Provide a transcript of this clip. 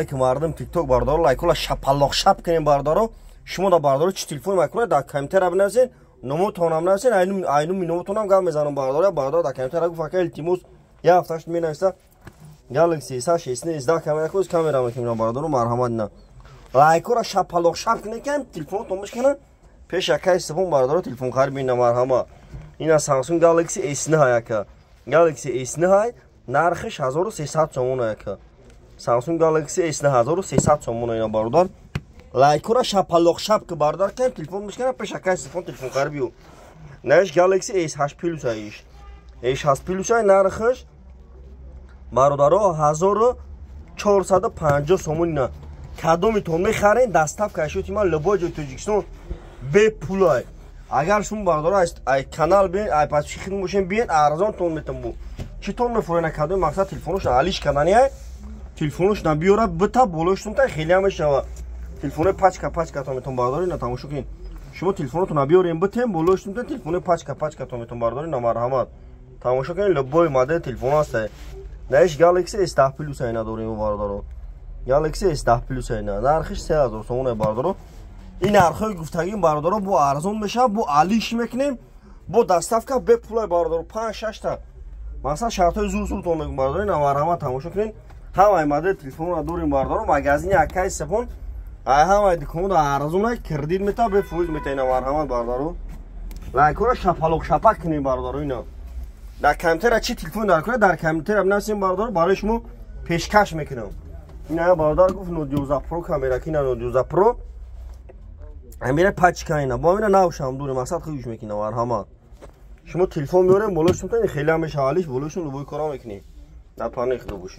Ки мардум ТикТок, бародаро, лайкола шапалоқ шап кунем. Бародаро, шумо да, бародаро, чӣ телефон мекунед, дар комментария бинависед, номотонам нависед, айнуми номотонам гап мезанам. Бародаро, бародаро дар комментария гуфт: «Ака, илтимос, як ҳафташ менависа Galaxy S8, S9, S10 камера кӯз камера мекунем». Бародаро, марҳамат, ина лайкора шапалоқ шап кунед, ки телефонотон бишкана, пеш акаи сифон, бародаро, телефон харид бина. Марҳамат, ина Samsung Galaxy S9 яка, Galaxy S9, нархиш 1300 сомон яка. Samsung Galaxy S9 1300 сомон ина. Бародар, лайкора шапалоқ шап ки, бародар, кам телефон бишкана, пеш акаи сифон телефон харид биё. Наиш Galaxy S8 Plus, аиш S8 Plus, ай нархиш, бародаро, 1450 сомон. Ина кадомитон мехарен, доставка шуд ма любой ҷои Тоҷикистон бепулай. Агар шумо, бародаро, ай канал биен, ай пасчи хидм бошен, биен, арзонтон метам. Бу чӣ тон мефурена? Кадоми мақсад телефонош алиш кардани, ай телефонош набиёра, бита болоштон та хеле мешава. Телефонои пачка пачкатон метон, бародаро, ина тамошо кунед. Шумо телефонотон набиёрем, битем, болоштон та телефонои пачка пачкатон метон. Бародаро, ина марҳамат, тамошо кунед, любой модел телефон ҳаста. Наиш Galaxy S10 Plus ай надорем, бародаро. Galaxy S10 Plus ай нархиш 3000 сомон, бародаро. Ин нархҳои гуфтагим, бародаро, бо арзон мешавад, бо алиш мекунем, бо доставка бепулай, бародаро. Панҷ шашта масалан шартҳои зур зуртон мегум, бародаро. Ина марҳамат, тамошо кунед, ҳамаи модели телефонро дорем, бародаро. Магазини акаи сефон ай ҳамаи дуконда арзона, кредит мета, бефоиз мета. Ина марҳамат, бародаро, лайкҳоро шапалоқ шапак кунем. Бародаро, ина дар комментария чӣ телефон дар кунед, дар комментария бинависем, бародаро, барои шумо пешкаш мекунам. Ина бародар гуфт Note 11 Pro камера ки, ина Note 11 Pro амира пачка, ина бо амира навшам дуре, мақсад хуш мекунам. Марҳамат, шумо телефон меорем, болошум та хеле ҳам мешава алиш, болошум любой кора мекунем. Дар панои Худо бошем.